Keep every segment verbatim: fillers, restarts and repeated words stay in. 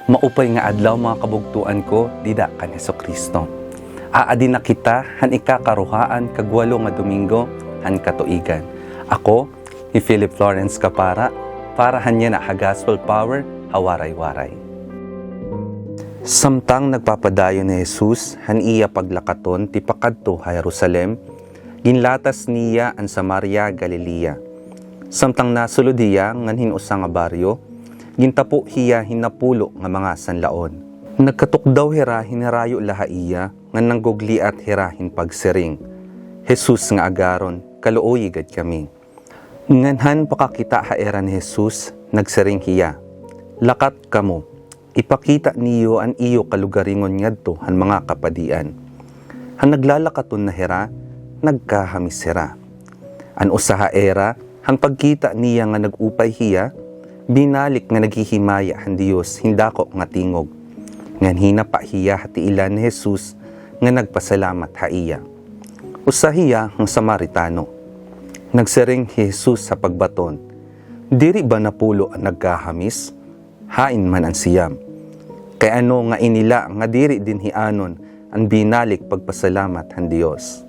Maupay nga adlaw, mga kabugtoan ko dida kan Hesukristo. Aadi na kita han ikakaruhaan kag walo nga Domingo han katuigan. Ako hi Philip Florence Capara, para han yana ha Gospel Power ha Waray-Waray. Samtang nagpapadayon hi Jesus han iya paglakaton tipakadto ha Jerusalem, ginlatas niya an Samaria, Galilea. Samtang nasulod hiya nganhin usa nga baryo, gintapo hiya hin napulo nga mga sanlaon. Nagkatukdaw hira hin harayo la ha iya, ngan nanggugliat hira hin pagsiring, "Jesus nga Agaron, kaluoyi gad kami." Ngan han pakakita ha ira ni Jesus, nagsiring hiya, "Lakat kamo, ipakita niyo an iyo kalugaringon ngadto han mga kapadian." Han naglalakaton na hira, nagkahamis hira. An usa ha ira, han pagkita niya nga nag-upay hiya, binalik nga naghihimaya han Dios hin dako nga tingog. Ngan hinapa hiya ha tiilan ni Jesus nga nagpasalamat ha iya. Usa hiya nga Samaritano. Nagsiring hi Jesus ha pagbaton, "Diri ba napulo an nagkahamis? Hain man an siyam? Kay ano nga ini la nga diri dinhi anon an binalik pagpasalamat han Dios?"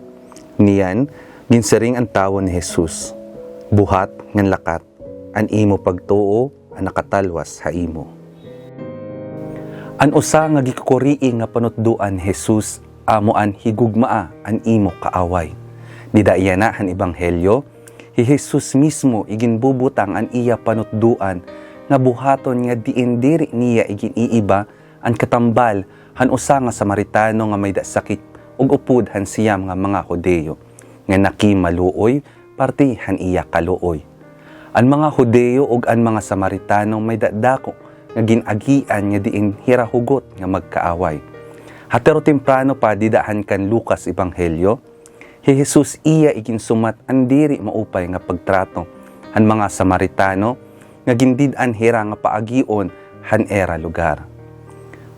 Niyan, ginsiring an tawo ni Jesus, "Buhat ngan lakat, an imo pagtuo an nakatalwas ha imo." An usa nga gikukurii nga panutdoan ni Jesus amo an higugmaa an imo kaaway. Dida yana han Ebanghelyo, hi Jesus mismo iginbubutang an iya panutdoan nga buhaton nga diin diri niya igin-iiba an katambal han usa nga Samaritano nga mayda sakit ug upod han siyam nga mga Hudiyo nga nakimaluoy parte han iya kaluoy. An mga Hudiyo ug an mga Samaritano mayda dako nga gin-agian nga diin hira hugot nga magkaaway. Ha tiro temprano pa dida han kan Lucas Ebanghelyo, hi Jesus iya iginsumat an diri maupay nga pagtrato han mga Samaritano nga gindid-an hira nga paagion han ira lugar.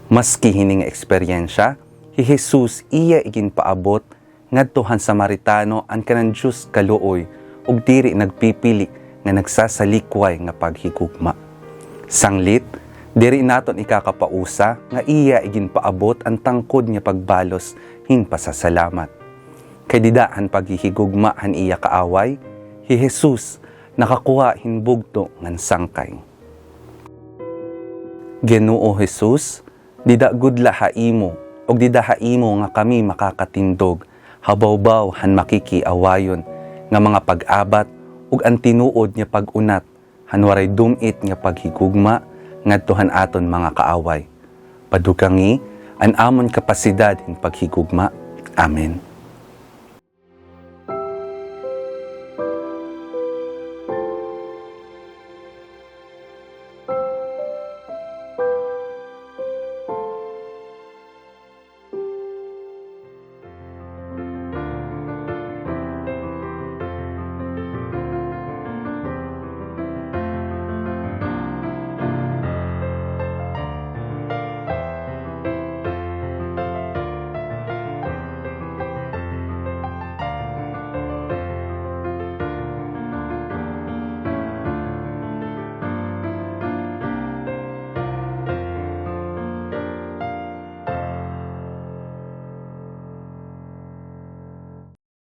Maski hini nga eksperyensya, hi Jesus iya iginpaabot ngadto han Samaritano an kanan Dios kaluoy ug diri nagpipili nga nagsasalikway nga paghigugma. Sanglit, diri naton ikakapausa nga iya iginpaabot an tangkod nga pagbalos hin pasasalamat. Kay dida han paghihigugma han iya kaaway, hi Jesus nakakuha hin bugto ngan sangkay. Ginoo Jesus, dida gud la ha imo, ug dida ha imo nga kami makakatindog ha bawbaw han makikiawayon nga mga pag-abat ug an tinuod nga pag-unat han waray dum-it nga paghigugma ngadto han aton mga kaaway. Padugangi an amon kapasidad hin paghigugma. Amen.